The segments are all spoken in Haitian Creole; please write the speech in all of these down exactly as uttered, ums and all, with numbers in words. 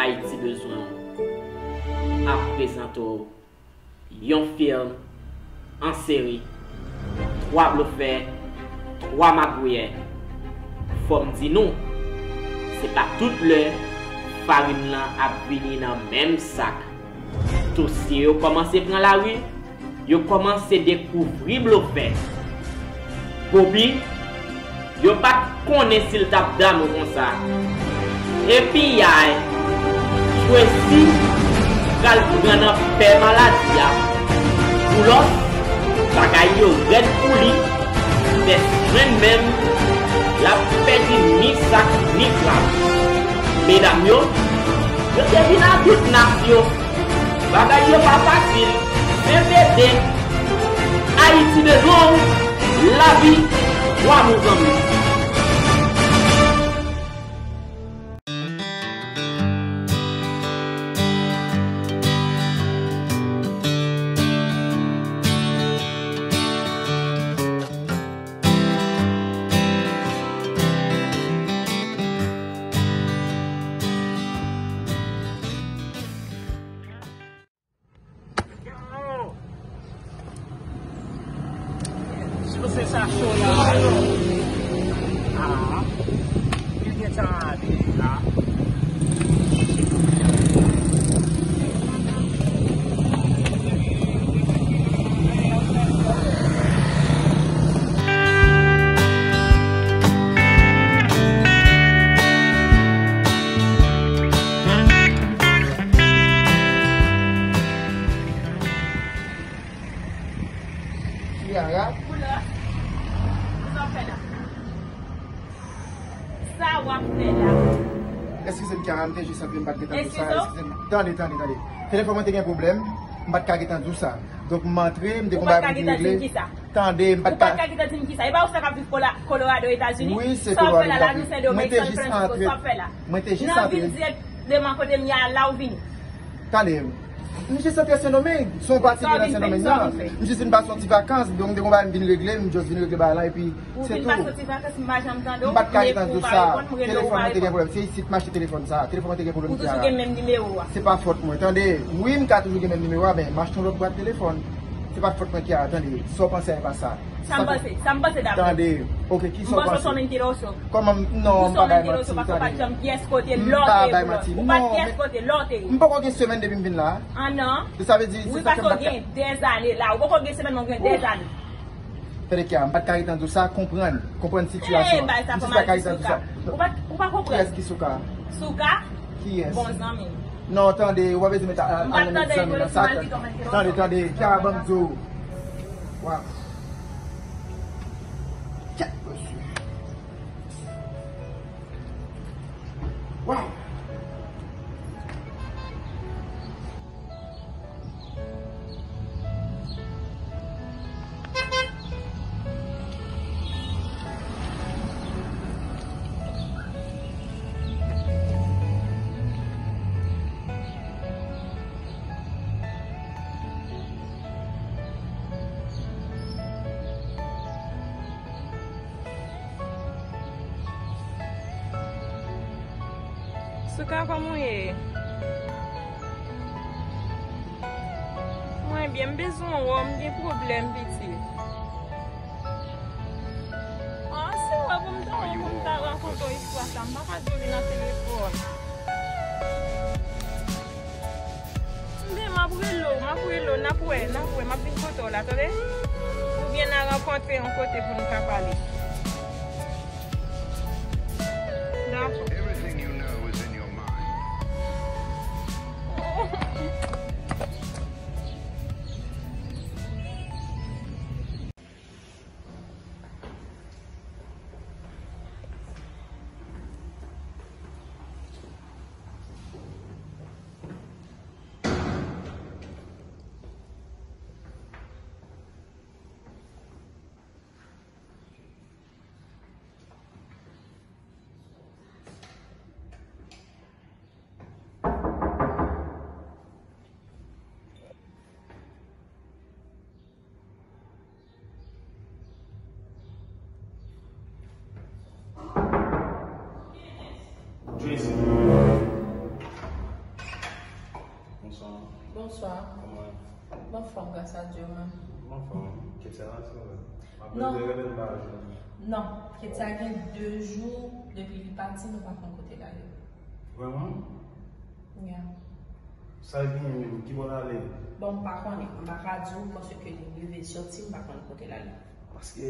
Ayiti Bezwen w ap prezante w yon fim an seri, Twa Blofè, Twa Magouyè. Fò m di nou, se pa tout lè farin lan ap vini nan menm sak. Dosye yo kòmanse pran lari, yo kòmanse dekouvri blofè. Bobi, yo pa t konnen si l t ap damou konsa. Epi yay, Tracy pral pran nan pè maladi a. Boulos, bagay yo rèd pou li, Desmond menm, l ap pèdi ni sak ni krab. Medam yo, yo te vin a tout naf yo. Bagay yo pa fasil, men pete. Ayiti Bezwen w, lavi, twa mou zanmi. Yo! Sipoze sa cho la, yo. Ah. Li gentan ale la. Kiara? Boulos, sa w ap fè la? Sa w ap fè la? Eskize m, Kiara, m te jis antre, m pa t gentan di w sa. Eskize w? Eskize m. Tande, tande, tande. Telefòn mwen te gen pwoblèm, m pa t ka gentan di w sa. Donk, m antre, m te gon bagay pou m regle. Ou pa t ka gentan di m kisa? Tande, m pa t ka. Ou pa t ka gentan di m kisa? E pa ou sa k ap viv Kola-, Colorado, Etazini? Wi, se Colorado m t ap viv. Sa w ap fè la, la nou Sendomeng, San Francisco, sa w ap fè la? Mwen te jis antre. Nan vil dirèkteman kote m ye a, la w vini. Tande, m jis antre Sendomeng, se yon pati ki nan Sendomeng nan. M jis vin pase yon ti vakans, donk m te gon bagay m vin regle, m just vin regle bagay lan, epi se tou. Ou vin pase yon ti vakans, m pa janm tande w, m epi w pa reponn m, rele w, ou pa reponn. Telefòn mwen te gen pwoblèm, se isit m achte telefòn sa, telefòn mwen te gen pwoblèm. Ou toujou gen menm nimewo a. Se pa fòt mwen, tande. Wi, m ka toujou gen menm nimewo a, men m achte yon lòt bwat telefòn. Se pa fòt mwen ki a, tande. Sa w panse a e pa sa. Sa m panse, sa m panse daprè. Tande, ok, kisa w panse? Kòman m, non, m pa bay manti, tande. M pa bay manti, non, men m poko gen semèn depi m vin la. An nan. Sa vle di, se sa ke m pa ka. Wi, paske w gen dèzane la, ou poko gen semèn, men w gen dèzane. Tande, Kiara, m pa t ka ret an di w sa, konprann, konprann sitiyasyon an. M jis pa ka ret an di w sa. Ou pa, ou pa konprann. Kiyès ki Souka? Souka? Kiyès? Bon zanmi. Non, tande, ou pa bezwen met a, a, a, zanmi nan sa. Tande, tande, Kiara, ban m di w. Waw. Kèt, mesye. Waw. Souka, kòman w ye? Mwen byen, m bezwen wè w, m gen pwoblèm, pitit. Ah, se wè pou m ta wè w, pou m ta rakonte w istwa sa, m pa ka di w li nan telefòn. Men m ap rele w, m ap rele w, n ap wè, n ap wè, m ap vin kote w la, tande? Oubyen n a rankontre yon kote pou n ka pale. Dakò. Bonswa. Kòman? M anfòm, gras a Dye, ou menm? M anfòm. Ketia la, silvouplè? M ap rele, rele, m pa jwenn li. Non, Ketia gen de jou depi li pati, nou pa konn kote l ale. Vrèman? Yeah. Sa l genyen menm? Ki bò l ale? Bon, m pa konnen. M pa ka di w paske li leve soti, m pa konn kote l ale. Paske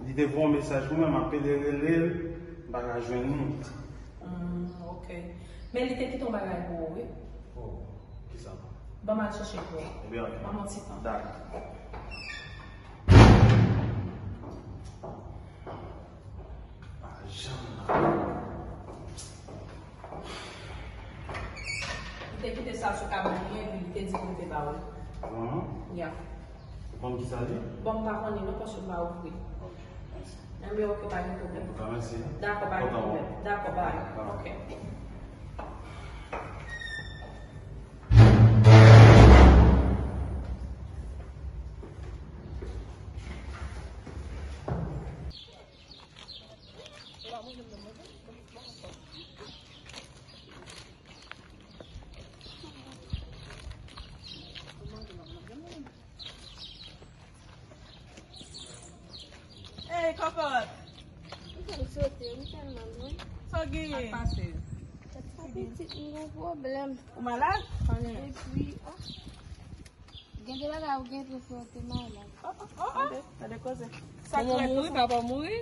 li te voye yon mesaj pou mwen, m apele, rele l, m pa ka jwenn li. Hmm, ok. Men li te kite yon bagay pou ou, wi. Oh, kisa? Ban m al chèche l pou ou. Ebyen, ok. Ban m yon ti tan. Dakò. Pa janm la. Li te kite sa sou kabann li, epi li te di pou l te ba w li. Vrèman? Ya. Ou konn kisa l ye? Bon, m pa konnen non, paske m pa ouvri. Ok, mèsi. Enben, ok, pa gen pwoblèm. Antouka, mèsi. Dakò, pa gen pwoblèm. Dakò, bay. Dakò. Ok. Ey, kòkòt! M fè m sote, m tèlman lwen. Sa w genyen? Sa k pase? Tèt sa pitit, m gen pwoblèm. Ou malad? Epi, oh. Gen de bagay ou gen pou fè, ou te malad. Oh, oh, oh, oh. Tande, tande koze. Sa k rete mouri, sa? Papa mouri.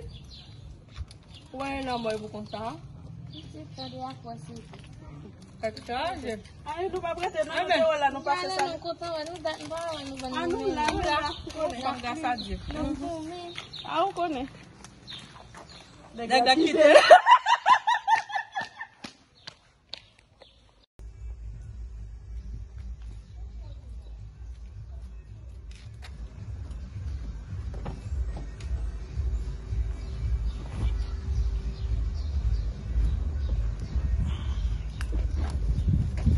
Ou wè lanmò e pou konsa. Pitit, tande a fòs epi. Tèt chaje. Ay, nou pa prete non, nou te wè la, nou pase sa. Nou kontan wè nou dat, nou pa wè nou bann. Ah, nou la, nou la. Gras a Dye. Ah, ou konnen. Nèg la kite.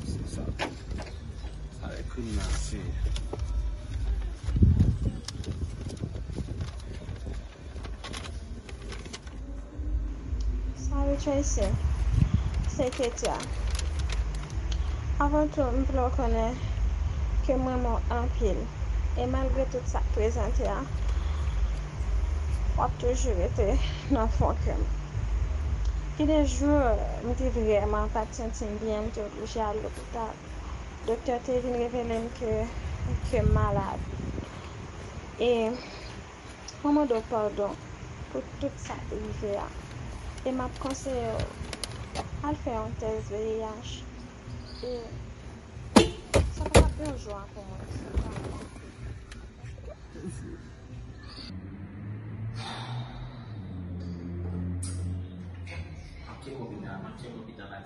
Se sa. Sa e kriminal, se. Salut Tracy, se Ketia. Avan tou, m vle w konnen ke m renmen w anpil. E malgre tout sa k prezante a, w ap toujou rete nan fon kè m. Gen de jou, m te vrèman pa t santi m byen, m te oblije al lopital. Doktè te vin revele m ke, ke m malad. E mwen mande w padon pou tout sa k rive a. E m ap konseye w al fè yon tès V I H. E sa pa t ap yon jou a pou mwen. M ap tcheke lopital, m ap tcheke lopital la.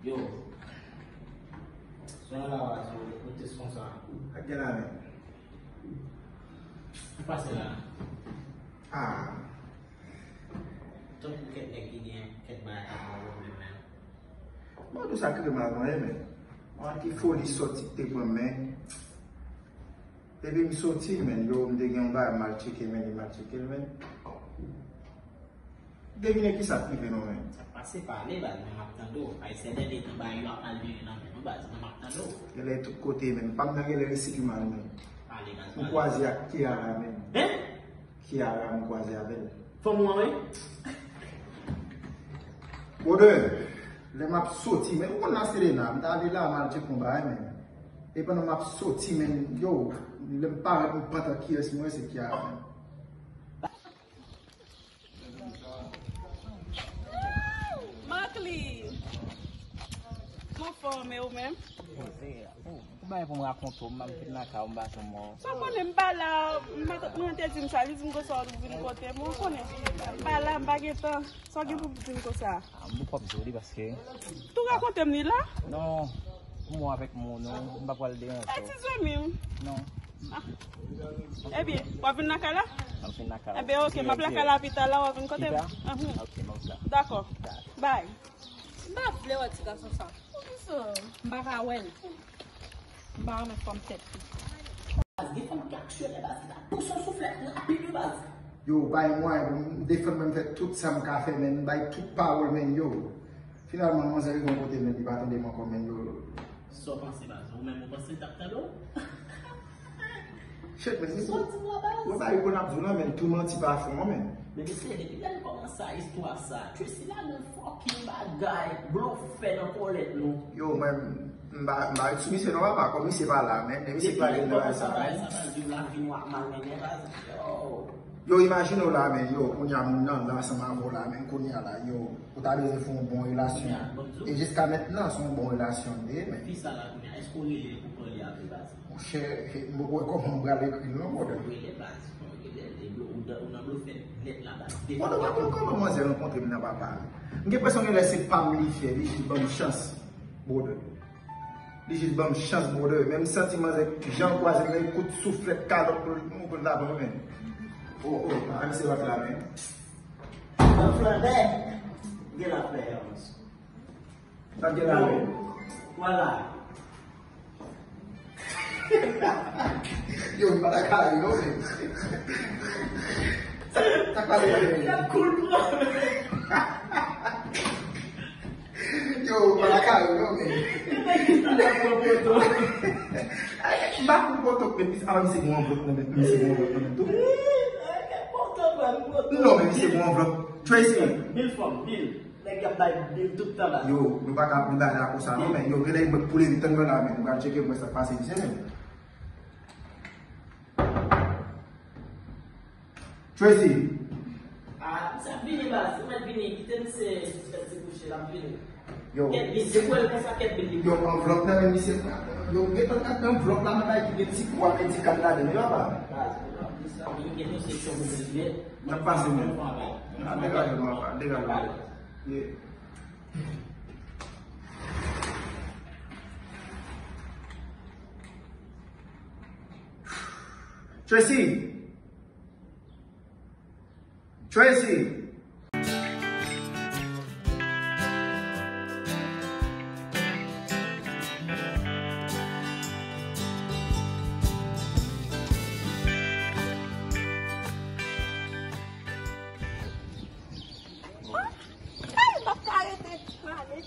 Yo. Swen la, yo, yo tes konsa. Ak gen la men. Ki pase la? Ah. Tankou kèk nèg ki gen kèk bagay k ap ban pwoblèm menm. Mwen di w sa k rive m avan, men. Mwen ki foli sòti k te pran men. Depi m soti, men, yo, m te gen yon bagay m al tcheke, men, li m al tcheke l, men. Devine kisa k rive non, men. Sa k pase pale, baz, men m ap tande w. Ay, sèten de tan bagay yo ap mal vire nan men nou, baz, men m ap tande w. Genlè tout kote, men. Pa m nan genlè resi ki mal, men. Pale, baz, pale. M kwaze ak Kiara, men. Hein? Kiara, m kwaze avè l. Fanm ou an, wi? Brother, lè m ap soti, men, ou konn la Selena, m t ale la, m al tcheke yon bagay, men. E pandan m ap soti, men, yo, lè m parèt, m pantan kiyès mwen, se Kiara, men. Marcly! M anfòm, e ou menm? Poze, oh, ou bay pou m rakonte w, m vin nan kay ou, m pa janm wè w. Sa w konnen m pa la, m pa t, mwen te di m sa, li di m konsa w vin kote m, ou konnen. M pa la, m pa gen tan. Sa w gen pou w di m konsa? Ah, m poko ap di w li paske. Tou rakonte m li la? Non, pou mwen avèk moun, non, m pa pral deranje w. E ti zanmi m? Non. Ah. Ebyen, w ap vin lakay la? M ap vin lakay la. Ebyen, ok, m ap lakay la pita la, w ap vin kote m? Pita? Ahn. Ok, m ap la. Dakò. Bye. M pa vle wè ti gason sa. Poukisa? M pa ka wè l. M pa renmen fòm tèt li. Baz, gen fanm ki aksyonè, baz, ki ta pouse yon souflèt rapid, wi, baz. Yo, bay mwen, m defann mwen, m fè tout sa m ka fè, men, m bay tout pawòl, men, yo. Finalman, manzè rive yon kote, men li pa tande m ankò, men yo. Sa w panse, baz? Ou menm, ou panse l t ap tande w? Shit, men, men, soti la, baz. Ou pa konn ap di w la, men tou manti pa fon, men. Men mesye, depi lè n kòmanse a istwa sa, Tracy la nan fucking bagay, blofè nan kòlèt nou. Yo, mwen, m pa, m pa ret sou misye non, papa, kòm misye pa la, men, men misye pa gen nan sa, men. Sa, baz, yo la vin w ap malmennen, baz. Yo. Yo, imajine w la, men, yo, kounye a moun nan, nan ansanm avè w la, men, kounye a la, yo, ou ta bezwen fè yon bon relasyon. E jiska mentnan, se yon bon relasyon li ye, men. Fi sa la, kounye a, èske w rele l pou pale avè l, baz? Monchè, m poko wè kòman m pral ekri l non, brother. Ou rele baz, ou rele l, ou nan, ou nan blofè nèt la, baz. Brother, w ap konn kòman manzè rankontre m nan, papa. M gen enpresyon genlè se pa m li fè, li jis ban m chans, brother. Li jis ban m chans, brother. Men m santi manzè jan l kwaze m nan, kout souflèt kalòt pou l, pou l ta pran, men. Oh, oh, pa se lòt la, men. Nan flannè, gen la flè, Hermans. Sa gen la, men. Vwala. Yo, m pa ta ka ri non, men. Sa k pase la, men? L ap cool pran. Yo, m pa ta ka ri non, men. L ap pran poto. M pa pran poto, men, ah, misye gen yon anvlòp nan men, misye gen yon anvlòp nan men tou. Non, men misye gen yon anvlòp. Tracy. Mil fòm, mil. Nèg y ap bay bil tout tan la. Yo, nou pa ka ap vin bagay la konsa non, men yo, genlè mwen pou leve tann mwen la, men nou pral tcheke mwen sa k pase misye, men. Tracy. Ah, misye ap vini, baz, ou mèt vini, kite misye fè ti bouche, l ap vini. Yo. Kèt bil, se pou el konsa, kèt bil li. Yo, anvlòp nan men misye, yo, gentan gad anvlòp la, nan bagay ki gen ti bwa medikal ladan, yo, papa. Baz, ou ap di sa, men gen yon seksyon pou mwen. N ap pase, men. Ah, degaje non, papa, degaje. Yeah. Tracy! Tracy! Ay, m ap ka rete pale.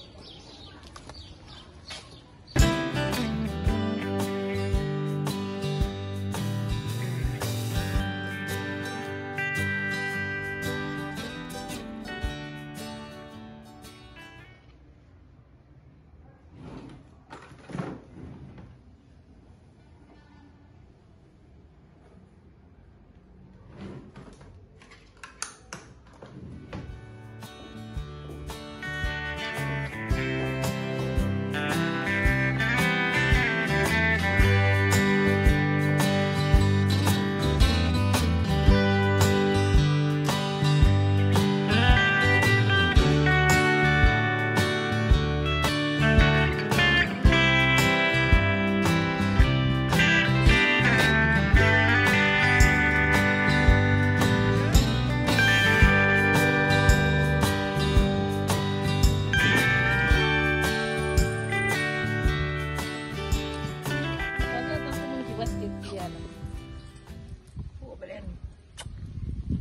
Pwoblèm.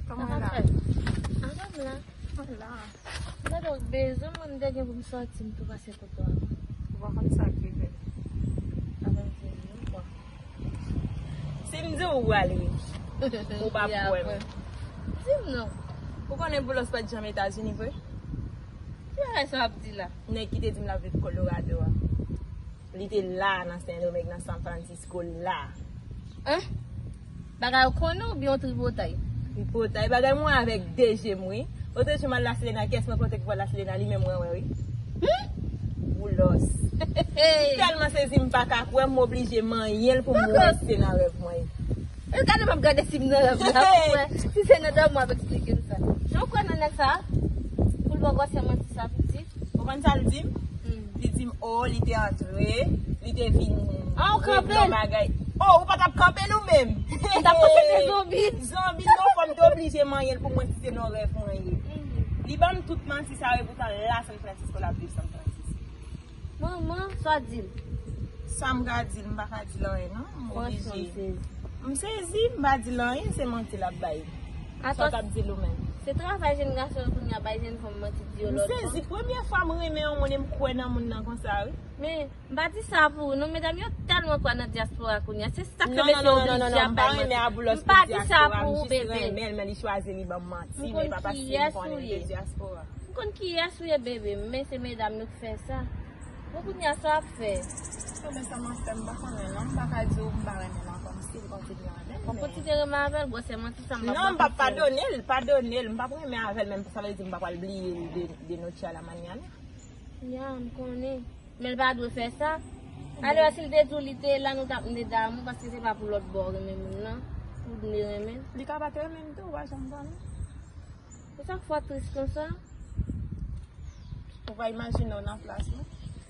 Kòman w la? Sa k ap fèt? Anfòm la. Mwen la. M ta tou bezwen, mwen, m te gen pou m sòti, m tou pase kote w. Ou pa konn sa k rive. Sa pa di m kwa. Si m di w, ou prale wi. Ou pa kwè m. Di m non. Ou konnen Boulos pa t janm Etazini vre? Ki bagay sa w ap di la? Nèg ki te di m l ap viv Colorado a. Li te la nan Sendomeng, nan San Francisco la. Hein? Bagay ou konnen oubyen ou tripotay? Tripotay. Bagay mwen avèk de je m wi. Otrejou m al La Selena, kiyès mwen panse ki pral La Selena, li menm mwen wè wi. Hmm? Boulos. M tèlman sezi m pa ka kwè, m oblije manyen l pou m wè si se nan rèv mwen ye. E gade m ap gade si m nan rèv la pou m wè si se nan dòmi w ap eksplike m sa. Jan w kwè nan nèg sa, pou l poko se manti sa pitit. Ou konn sa l di m? Hmm. Li di m, o, li te antre, li te vin. Ah, ou kanpe l? Bagay. O, ou pa t ap kanpe l ou menm? M t ap kanpe l, zonbi. Zonbi, non, fò m te oblije manyen l pou mwen si se nan rèv mwen ye. Mhm. Li ban m tout manti sa yo, epoutan la San Francisco l ap viv San Francisco. Manman, sa w di l? Sa m ka di l, m pa ka di l anyen, non. M oblije. Franchman, m sezi. M sezi, m pa di l anyen, se manti l ap bay. Sa w t ap di l ou menm? Se travay jèn gason yo kounye a bay jèn fanm manti di yo lòt bò. M sezi, premye fwa m renmen yon moun e m kwè nan moun nan konsa, wi. Men, m pa di sa pou ou, non, medam yo tèlman kwè nan dyaspora kounye a. Se sa k fè mesye oblije ap bay manti. M pa di sa pou ou, bebe. M konn kiyès ou ye. M konn kiyès ou ye, bebe, men se medam yo k fè sa. Bon, kounye a, sa w ap fè? Ebyen, sa m ap fè, m pa konnen, non. M pa ka di w m pa renmen l ankò. M still kontinye renmen l, men. Ou kontinye renmen avè l, gwosè manti sa m p ap... Non, m p ap padone l, padone l. M p ap renmen avè l, men sa vle di m pa pral bliye l de, de noche a la mañana. Ya, m konnen. Men l pa dwe fè sa. Alò, si l te di w li te la, nou t ap mande damou, paske se pa pou lòt bò w renmen moun nan, pou w vle renmen l. Li ka pa t renmen m tou, ou pa janm konnen. Pou sa k fè w tris konsa? Ou pa imajine w nan plas mwen.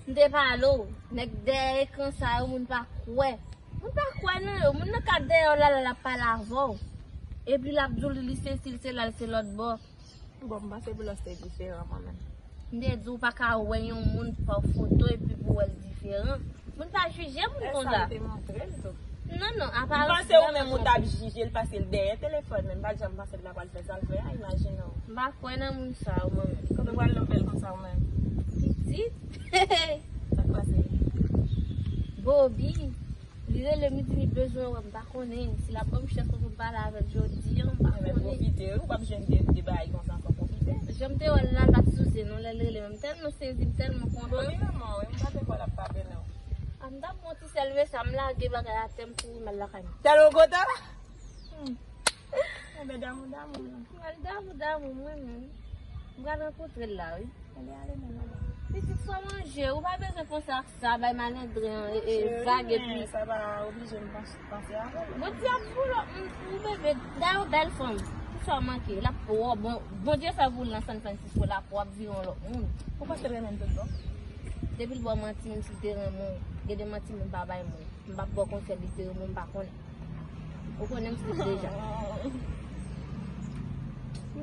M te pale w, nèg dèyè ekran sa yo, moun pa kwè. Moun pa kwè nan yo. Moun nan ka dèyè w la, la, l ap pale avè w. Epi l ap di w li, li se si, li se la, li se lòt bò. Bon, m panse pou lòs te diferan mwen menm. M te di w pa ka wè yon moun pa foto epi pou w wè l diferan. Moun pa jije moun konsa. Sa m te montre l tou. Non, non, apa... M panse ou menm ou t ap jije l paske l dèyè telefòn, men m pa t janm panse l ta pral fè sa l fè a, imajine w. M pa kwè nan moun sa yo, mwen menm. Kote w pral love l konsa ou menm? Pitit. Sa k pase? Bobi. Li rele m, li di li bezwen wè m, m pa konnen si l ap ban m chans pou m pale avè l jodi a, m pa konnen. Ebyen, pwofite wi, w ap jwenn de, de bagay konsa ankò, pwofite. Jan m te wè l la, l pa t sou zen non, lè l rele m, m tèlman sezi, m tèlman kontan. Bon, li renmen w wi, m pa te kwè l ap pa renmen w. A, m t ap pran ti sèl mesaj, m lage bagay atè, m kouri m al lakay mwen. Tèlman kontan? Hmm. Enben, damou, damou, non. M pral damou, damou, mwen menm. M pral rankontre l la, wi. Pitit, fò manje, ou pa bezwen panse ak sa, bay malendren an, e, e, vag epi. Sa pa oblije m panse, panse avè l. Bondye ap pou lòt moun pou ou, bebe. Dayè, bèl fanm, kisa w manke? L ap pou w, bon, Bondye fè pou l nan San Francisco, l ap pou w ap vire yon lòt moun. Ou panse l renmen m tout bon? Depi l ba w manti, menm si l te renmen w, gen de manti moun pa bay moun. M p ap ba w konsèy, li te renmen w, m pa konnen. Ou konnen m fou deja.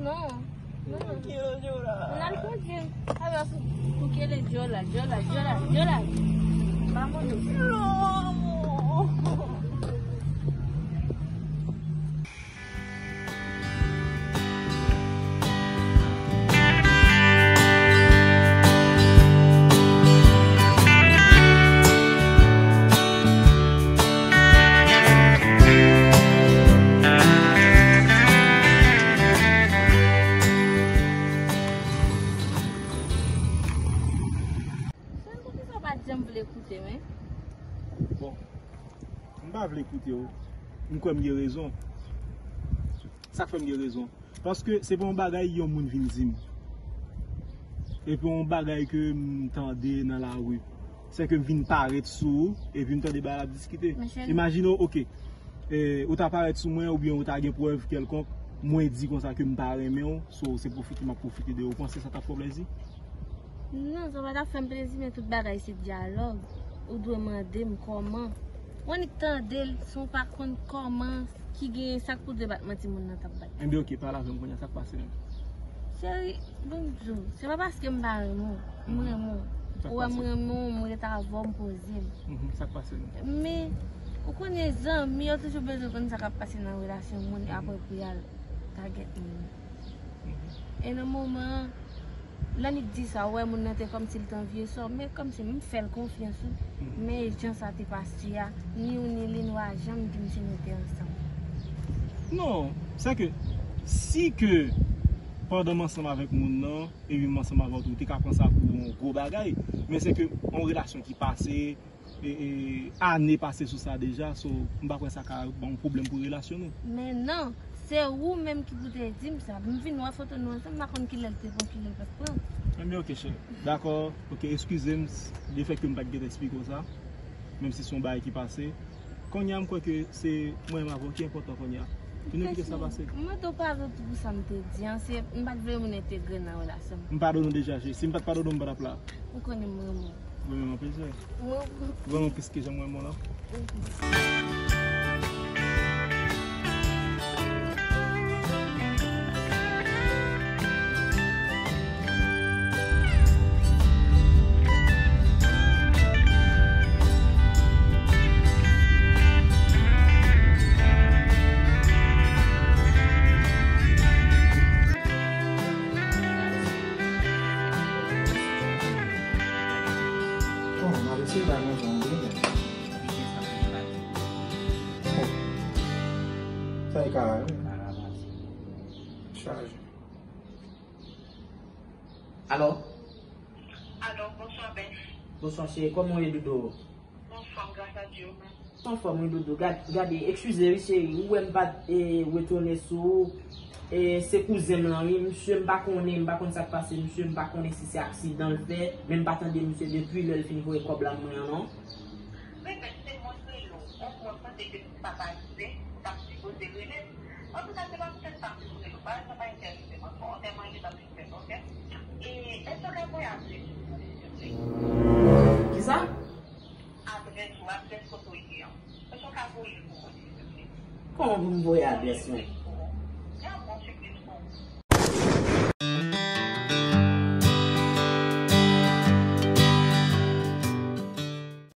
Non. Non. Kilo Jola. N al kondi. Alò, pou kele Jola, Jola, Jola, Jola. Pa konnen. Non. Sèl poukisa w pa t janm vle koute m, en? Bon, m pa vle koute w. M kwè m gen rezon. Sa k fè m gen rezon? Paske se pa yon bagay yon moun vin di m. Epi yon bagay ke m tande nan lari. Se ke m vin parèt sou ou, epi m tande bagay ap diskite. Imajine w, oke, e, ou ta parèt sou mwen, oubyen ou ta gen prèv kèlkonk, mwen di konsa ke m pa renmen w, so se pwofite m ap pwofite de ou. Ou panse sa t ap fè w plezi? Non, sa pa t ap fè m plezi, men tout bagay se dyalòg. Ou dwe mande m kòman. Ou annik tande l, san w pa konn kòman ki genyen, sa k pou dwe bat manti moun nan t ap bat. Enben, oke, pale avè m kounye a, sa k pase menm? Cheri, bon, m di w, se pa paske m pa renmen w, m renmen w. Ou wè m renmen w, m ret avè w, m poze m. Mhm, sa k pase menm? Men, ou konnen zanmi yo toujou bezwen konn sa k ap pase nan relasyon moun apre pou y al tagèt moun. E nan moman an, lè annik di sa, ou wè moun nan te kòmsi l te anvye sa w, men kòmsi m fè l konfyans wi. Men jan sa te pase a, ni ou ni li nou pa janm di m si nou te ansanm. Non, se ke si ke pandan m ansanm avèk moun nan, epi m ansanm avè w tou, ou te ka pran sa pou yon gwo bagay, men se ke yon relasyon ki pase, e, e, ane pase sou sa deja, so, m pa kwè sa ka ban yon pwoblèm pou relasyon nou. Men non, se ou menm ki pou te di m sa. M vin wè foto nou ansanm, m pa konn kilè l te pran, kilè l pa t pran. Enben, oke, cheri. Dakò, oke, eskize m, s-, lefètke m pa t gentan eksplike w sa, menm si se yon bagay ki pase. Kounye a, m kwè ke se mwen menm avè w ki enpòtan kounye a. Tounen kite sa pase. M mande w padon tou pou sa m te di an, se, m pa t vle moun entegre nan relasyon m. M padone w deja, cheri. Si m pa t padone w, m pa t ap la. Ou konnen m renmen w. Ou renmen m anpil, cheri. Mwen... Ou renmen m plis ke jan m renmen w lan? Li pa nan zòn tou, men. Sa e kara, wi. Chaje. Alo? Alo, bonswa, Ben. Bonswa, cheri. Kòman w ye, doudou? Anfòm, gras a Dye, ou menm? Anfòm, wi, doudou. Gad-, gade, eskize, wi, cheri. Ou wè m pa t, e, retounen sou ou. E, se kouzen m lan, wi. Misye, m pa konnen, m pa konn sa k pase misye, m pa konnen si se aksidan l fè, men m pa tande misye depi lè l fin voye kòb la mwen an, non. Bebe, se mwen k rele w. Ou konn tande ke si papa rive, ou t ap sipoze rele m. Antouka, se pa poutèt sa m te rele w. Bagay sa pa enterese m ankò. Antèman li t ap fèt, oke? E, èske w ka voye adrès ou pou mwen, silvouplè? Kisa? Adrès ou, adrès kote w ye an. Èske w ka voye l pou mwen, silvouplè? Kòman pou m voye adrès mwen?